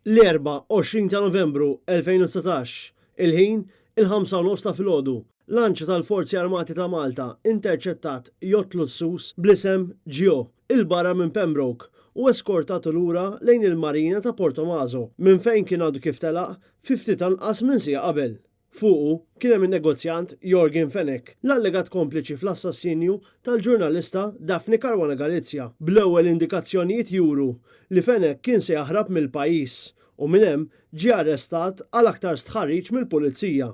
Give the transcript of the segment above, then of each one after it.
L-Erbgħa, 20 ta' Novembru, 2019, il-ħin, il-ħamsa u nofs ta' filgħodu, lanċa tal-Forzi Armati ta' Malta interċettat jott lussuż bl-isem Gio 'il barra minn Pembroke u eskortatu lura lejn il-marina ta' Portomaso minn fejn kien għadu kif telaq fi ftit anqas minn siegħa qabel. Fuqu kien hemm in-negozjant Yorgen Fenech, l-allegat kompliċi fl-assassinju tal-ġurnalista Daphne Caruana Galizia, bl-ewwel indikazzjonijiet juru li Fenech kien se jaħrab mill-pajjiż u minn hemm ġie arrestat għal aktar stħarriġ mill-Pulizija.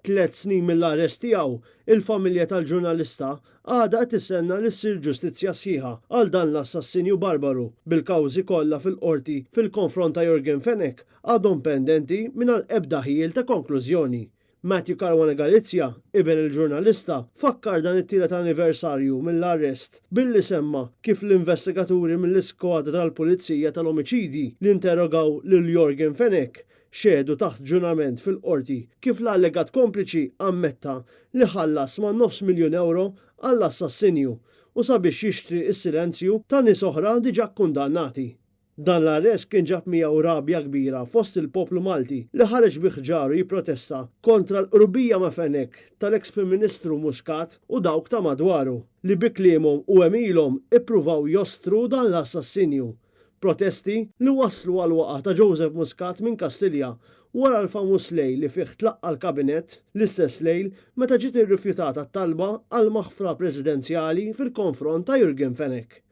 Tlett snin mill-arrest tiegħu, il-familja tal-ġurnalista għadha qed tistenna li ssir ġustizzja sħiħa għal dan l-assassinju barbaru, bil-kawżi kollha fil-Qorti fil-konfront ta' Yorgen Fenech għadhom pendenti mingħajr ebda ħjiel ta' konklużjoni. Matthew Caruana Galizia, iben il-ġurnalista, fakkar dan it-tielet anniversarju mill-arrest billi semma kif l-investigaturi mill-iskwadra tal-Pulizija tal-Omiċidji li interrogaw lil Yorgen Fenech xehdu taħt ġurament fil-Qorti kif l-allegat kompliċi ammetta li ħallas man-nofs miljun ewro għall-assassinju u sabiex jixtri s-silenzju ta' nies oħra diġà kkundannati. Dan l-arrest kien ġab miegħu rabja kbira fost il-poplu Malti li ħareġ bi ħġaru jipprotesta kontra l-qrubija ma' Fenech tal-eks Prim Ministru Muscat u dawk ta' madwaru li bi kliemhom u għemilhom ippruvaw jostru dan l-assassinju. Protesti li wasslu għall-waqgħa ta' Joseph Muscat minn Kastilja wara l-famuż lejl li fih tlaqqa' l-Kabinett, l-istess lejl meta ġiet irrifjutata t-talba għal maħfra Presidenzjali fil-konfront ta' Yorgen Fenech.